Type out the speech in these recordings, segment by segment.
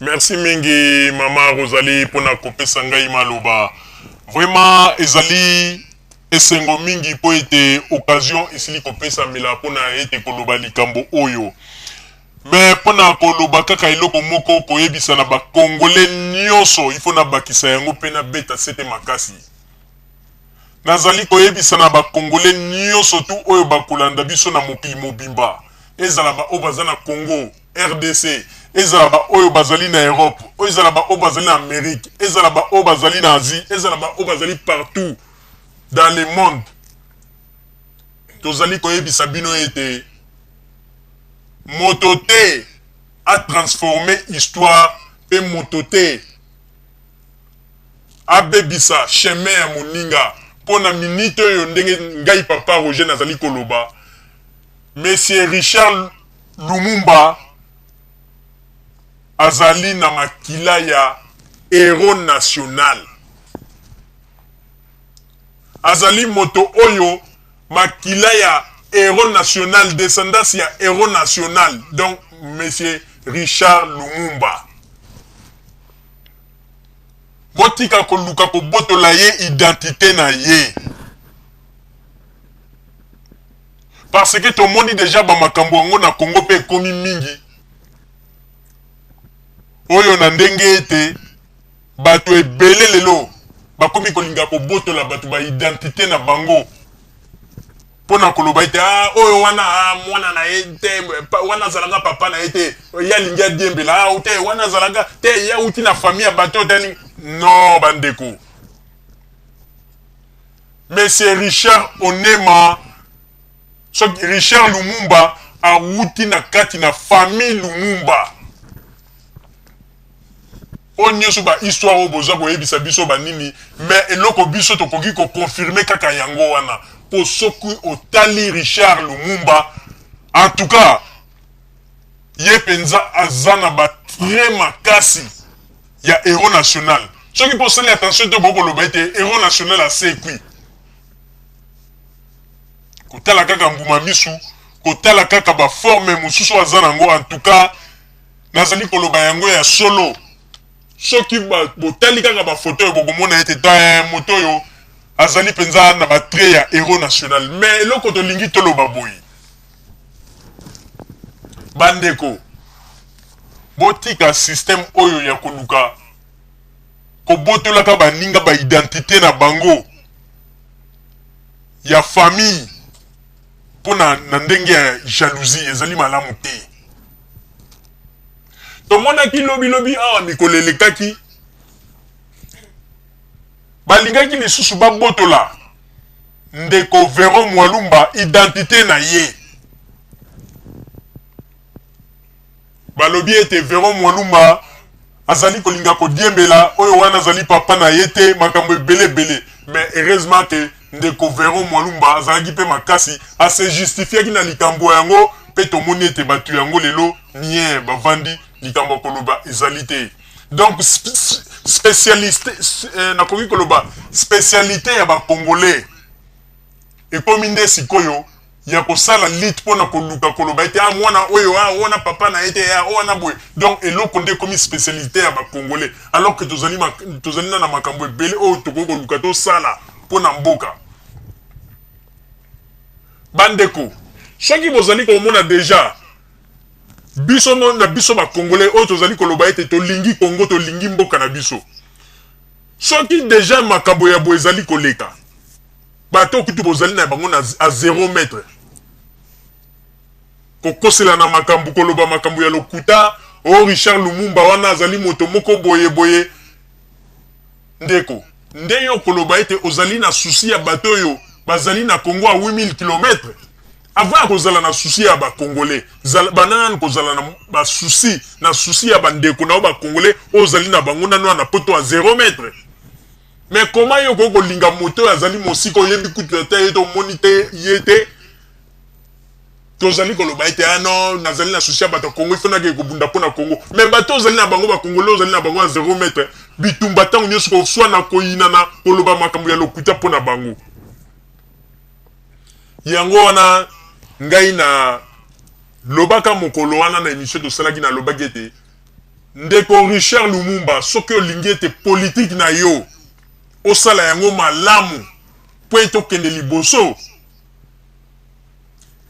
Merci mingi mama Rosalie pona kopesa ngai maloba. Vraiment ezali esengo mingi mpo ete occasion esili kopesamela mpona ete koloba likambo oyo. Mais pona koloba kaka eloko moko koyebisa na ba congolais nionso il faut nabakisa yango pe nabeta sete makasi. Nazali koyebisa na ba congolais nionso tout oyo bakolanda biso na mokili mobimba, ezala ba oyo baza na Congo, rdc, ezala ba oyo bazali na Europe, ezala ba oyo bazali na Amerique, ezala ba oyo bazali na Asie, ezala ba oyo bazali partout dans le monde, tozali koyebisa bino ete moto te a transformer histoire pe moto te abebisa chemin ya moninga po na minute oyo ndenge ngai papa Roger nazali koloba monsieur Richard Lumumba azali na makila ya hero national azali moto oyo makila ya hero national descendance ya hero national donc monsieur Richard Lumumba Botika koluka kobotola ye identite na ye. Parce que tomoni dejà ba makambo yango na Congo pe ekomi mingi. Oyo na ndenge ete bato ebele lelo bakomi kolinga kobotola bato ba identite na bango. Mpo na koloba ete ah, oyo wana ah, mwana na ye te, wana azalaka papa na ye te, ye alingi adiembela, ah, te wana azalaka te, ye awuti na famille ya bato te alingi. Non, bandeko. Monsieur Richard Onema, soki Richard Lumumba awuti na kati na famille Lumumba. Oyo nioso ba histoire oyo boza koyebisa biso ba nini mais eloko biso tokoki ko confirmer kaka yango wana po soki otali Richard Lumumba en tout cas ye penza aza na ba trait makasi ya hero national soki pe osali attention te okoki koloba ete hero national asekwi kotala kaka mbuma misu kotala kaka ba forme mosusu aza nango en tout cas Nazali koloba yango ya solo. Soki botali kaka ba photo oyo bokomona ete ta moto oyo azali mpenza na ba trait ya hero national. Mais eloko tolingi toloba boye, bandeko, botika système oyo ya koluka kobotolaka baninga ba identite na bango ya famille mpo na ndenge ya jalousie ezali malamu te. Tomonaki lobi lobi awa mikolo elekaki balingaki lisusu babotola ndeko Vero Mwalumba identite na ye. Balobi ete Vero Mwalumba azali kolinga kodiembela oyo wana azali papa na ye te, makambo ebele ebele. Mais heureusement que ndeko Vero Mwalumba azalaki mpe makasi, a se justifiaki na likambo yango mpe tomoni ete batu yango lelo nien bavandi, likambo ya koloba ezali te. Donc specialiste, nakoki koloba specialite ya ba Congolais ekomi nde sikoyo ya kosala lutte pona koluka koloba ete ah mwana oyo ah wana papa na ye te ah wana boye donc eloko nde ekomi specialite ya ba congolais alors que tozali tozali na na makambo ebele oyo tokoki koluka tosala pona mboka. Bandeko soki bozali komona dejà biso na biso ba congolais oyo tozali koloba ete tolingi Congo tolingi mboka na biso soki dejà makambo ya boye ezali koleka Bato kutu bozali na bango na a zero mètre. Kokosela na makambo, koloba makambo ya lokuta, oh Richard Lumumba wana azali moto moko boye boye. Ndeko, nde yo okoloba ete ozali na souci ya bato oyo bazali na Congo a 8000 kilomètres? Avant ya kozala na souci ya ba Congolais, zala, banda nanu kozala na ba souci, na souci ya ba ndeko na yo ba Congolais oyo ozali na bango nanu na poto a zero mètre. Mais comment yo okoki kolinga moto oyo azali mosika oyebi kutu ata ye te omoni te ye te tozali koloba ete ah non nazali na souci ya bato ya Congo il faut nakende kobunda mpo na Congo mais bato ozali na bango ba Congolais ozali na bango ya zero mètre bitumba ntango nyonso koswana koyinana koloba makambo ya lokuta mpo na bango yango wana ngai na lobaka mokolo wana na emission tosalaki nalobaki ete. Ndeko Richard Lumumba, soki olingi ete politique na yo osala yango malamu mpo ete okende liboso,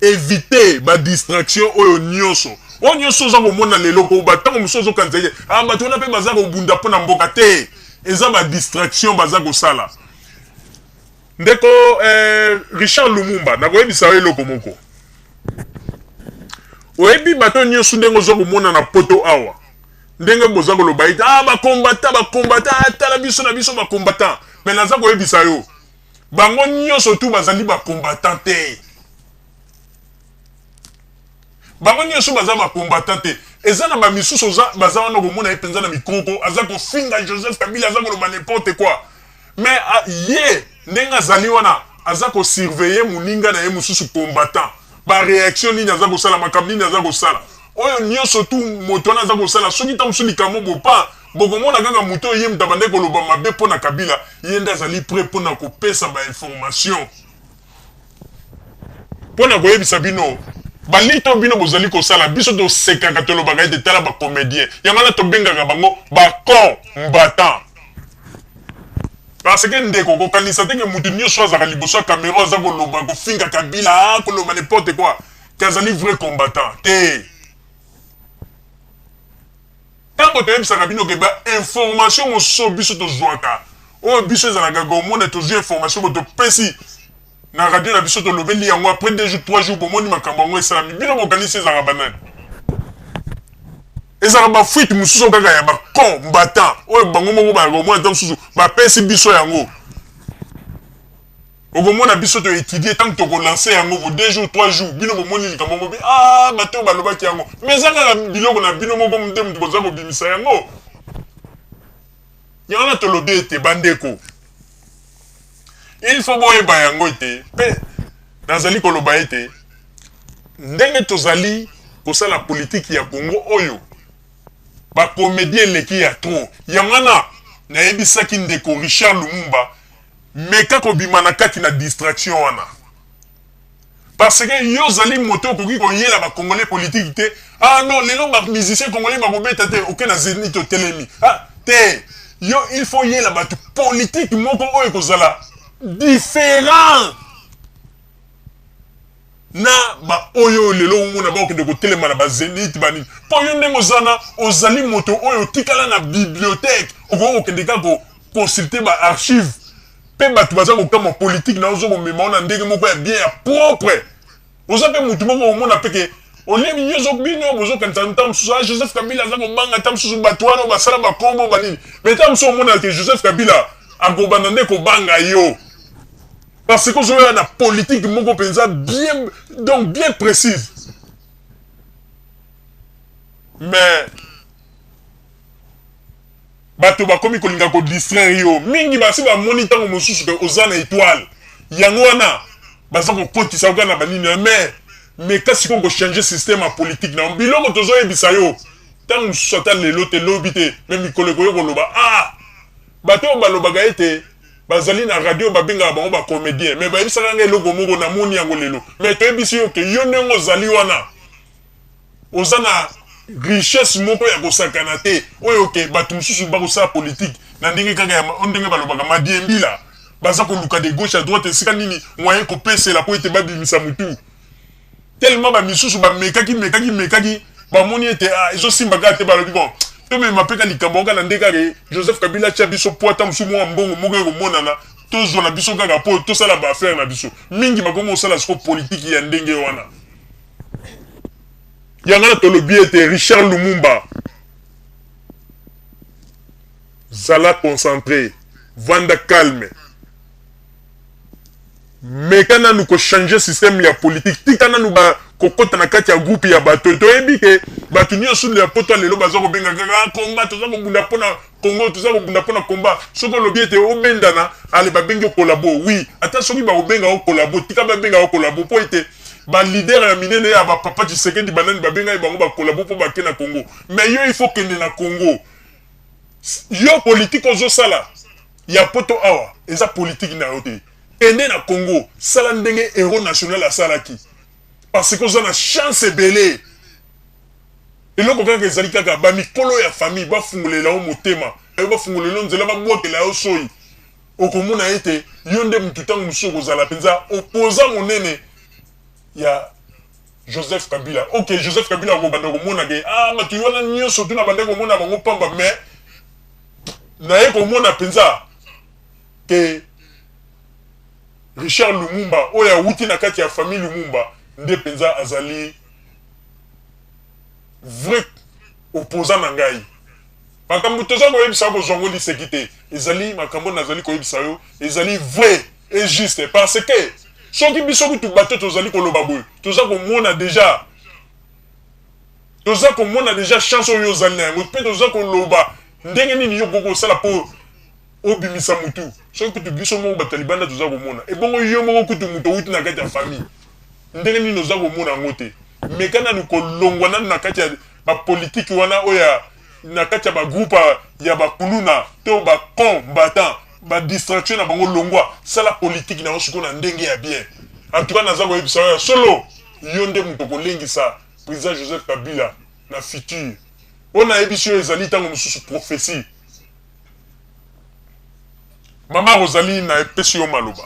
éviter ba distraction oyo nyonso. Oyo nyonso oza komona lelo, ko batango mosusu ozokanisa ete ah, bato wana mpe baza kobunda mpo na mboka te, eza ba distraction baza kosala. Ndeko Richard Lumumba, nakoyebisa yo eloko moko. Oyebi bato nyonso ndenge oza komona na poto awa, ndenge boza koloba ete ah, bakombata bakombata, ah, tala biso na biso bakombata, me naza koyebisa yo, bango nyonso tu bazali bakombata te. Bango nyonso baza bakombata te. Eza na bamisusu baza wana, komona ye mpenza na mikroko, aza kofinga Joseph Kabila, aza koloba n'importe quoi, mais ye ndenge azali wana, aza kosurveiller moninga na ye mosusu combattant, baréaction nini aza kosala, makambo nini aza kosala. Oyo nyonso tu moto wana aza kosala, soki ntango mosusu likambo bopa, bokomona kaka moto oyo ye moto abandaki koloba mabe mpo na Kabila, ye nde azali prêt mpo na kopesa bainformation mpo na koyebisa bino balito bino bozali kosala. Biso tosekaka, tolobaka ete tala bacomédien. Yango wana tobengaka bango bacombattant, parce que ndeko, kokanisa te ke motu nyonso azalaka liboso ya caméra, aza koloba, kofinga Kabila, koloba n'importe quoi, ke azali vrai combattant te. Ntango toyebisaka bino ke bainformation mosusu biso tozwaka, oyo biso ezalaka komona, tozwi information bo topesi na radio na biso, tolobeli yango, après 2 jours, 3 jours, bomoni makambo yango esalami. Bino bokanisi ezalaka banani? Ezalaka bafuite mosusu kaka ya bacombattant oyo bango moko bayaka komona, ta mosusu bapesi biso yango. Okomona biso toétudie, ntango tokolancer yango vo 2 jours, 3 jours, bino bomoni likambo moko bi, ah, bato oyo balobaki yango, mais eza kaka biloko na bino moko nde moto boza kobimisa yango. Yango wana tolobi ete bandeko, il faut boyeba yango ete, mpe nazali koloba ete ndenge tozali kosala politike ya Congo oyo, bacomédie eleki ya trop. Yango wana nayebisaki ndeko Richard Lumumba, meka kobima na kati na distraction wana, parce que yo ozali moto okoki koyela bacongolais politique te. Ah non, lelo bamusicien congolais bakobeta te, oke na Zénith, otelemi. Ah te, yo il faut yela bato politique moko oyo ekozala différent na baoyo lelo omona bakokende kotelema na bazénith banini. Mpo yo ndenge oza na, ozali moto oyo otikala na bibliothèque, okoki kokende kaka koconsulter baarchive, mpe bato baza kokamwa politike na ozo komema na ndenge moko ya bien, ya propre. Oza mpe motu moko omona mpe ke oyebi nyonso. Bino bozokanisa ntango mosusu, ah, Joseph Kabila aza kobanga ntango mosusu bato wana basala bakombo banini, mais ntango mosusu omona ke Joseph Kabila akobanda nde kobanga yo, parce que ozoya na politique moko mpenza bien, donc bien précise. Mais bato bakomi kolinga kodistraire yo mingi, basi bamoni ntango mosusu ke oza na étoile, yango wana baza kokotisa yo kaka na banini. Mais meka sikoyo kochange système ya politique na biloko tozoyebisa yo. Ntango mosusu ata lelo te, lobi te, mais mikolo ekoki koloba, ah, bato oyo balobaka ete bazali na radio, babengaka bango bacomédien, mais bayebisaka nga eloko moko, namoni yango lelo. Mais toyebisi yo ke yo ndenge ozali wana, oza na richesse moko ya kosakana te, oyo ke bato mosusu bakosala politike na ndenge kaka ya ndenge balobaka madiembila, baza koluka de gauche à droite esika nini moyen kopesela po ete babimisa motu. Tellement bamisusu bamekaki, mekaki, mekaki, bamoni ete ah, ezosimba kaka te, balobi bon, tomema mpe ka likambo kaka na ndenge kaka Joseph Kabila atia biso, po ata mosusu mwa mbongo moko ekomonana, tozwa na biso kaka mpo tosala baaffaire na biso. Mingi bakomi kosala siko politike ya ndenge wana. Yango wana tolobi ete Richard Lumumba, zala concentré, vanda calme, meka nanu kochange système ya politique. Tika nanu kokɔta na kati ya groupe ya bato. Toyebi ke bato nyonso ya poto lelo baza kobenga kaka combat, toza kobunda mpona Congo, toza kobunda mpona combat. Soki olobi ete obendana, ale babengi yo collabo. Oui, ata soki bakobenga yo collabo, tika babenga yo collabo, mpo ete baleader ya minene ya bapapa Tshisekedi, banani, babengai bango bacollabo mpo bake na Congo. Mais yo, il faut kende na Congo. Yo politike ozosala ya poto awa eza politike na yo te. Kende na Congo, sala ndenge héros national asalaki, parce que oza na chance ebele. Eloko kaka ezali kaka ba mikolo ya famille bafungolela yo motema, bafungolela yo nzela, babwakela yo soyi. Okomona ete yo nde mutu tango mosusu okozala penza opposant monene ya Joseph Kabila. Ok, Joseph Kabila akobanda komona ke ah bato wana nyonso tu nabandaki komona bango pamba, mais naye komona penza ke Richard Lumumba oyo awuti na kati ya famille Lumumba nde penza azali vrai opposant na ngai. Makambo toza koyebisa yo kozwa yango liseki te. Ezali makambo nazali koyebisa yo ezali vrai et juste parce que soki biso kutu bato tozali koloba boye toza komona dejà toza komona dejà chance oyo ozali na yango mpe toza koloba ndenge nini yo okoki kosala mpo obimisa mutu. Soki kutu biso moko bato ya libanda toza komona, ebongo yo moko kutu mutu owuti na kati ya famille ndenge nini oza komona yango te? Meka nanu kolongwa nanu na kati ya ba politique wana oyo ya na kati ya ba groupe ya ba kuluna to ba combattant ba distraction na bango, longwa sala politique na yo sikoyo na ndenge ya bien. En tout cas naza koyebisa yo ya solo, yo nde moto okolengisa president Joseph Kabila na futur. Oyo nayebisi yo ezali tango mosusu prophetie. Mama Rosalie na epesi yo maloba.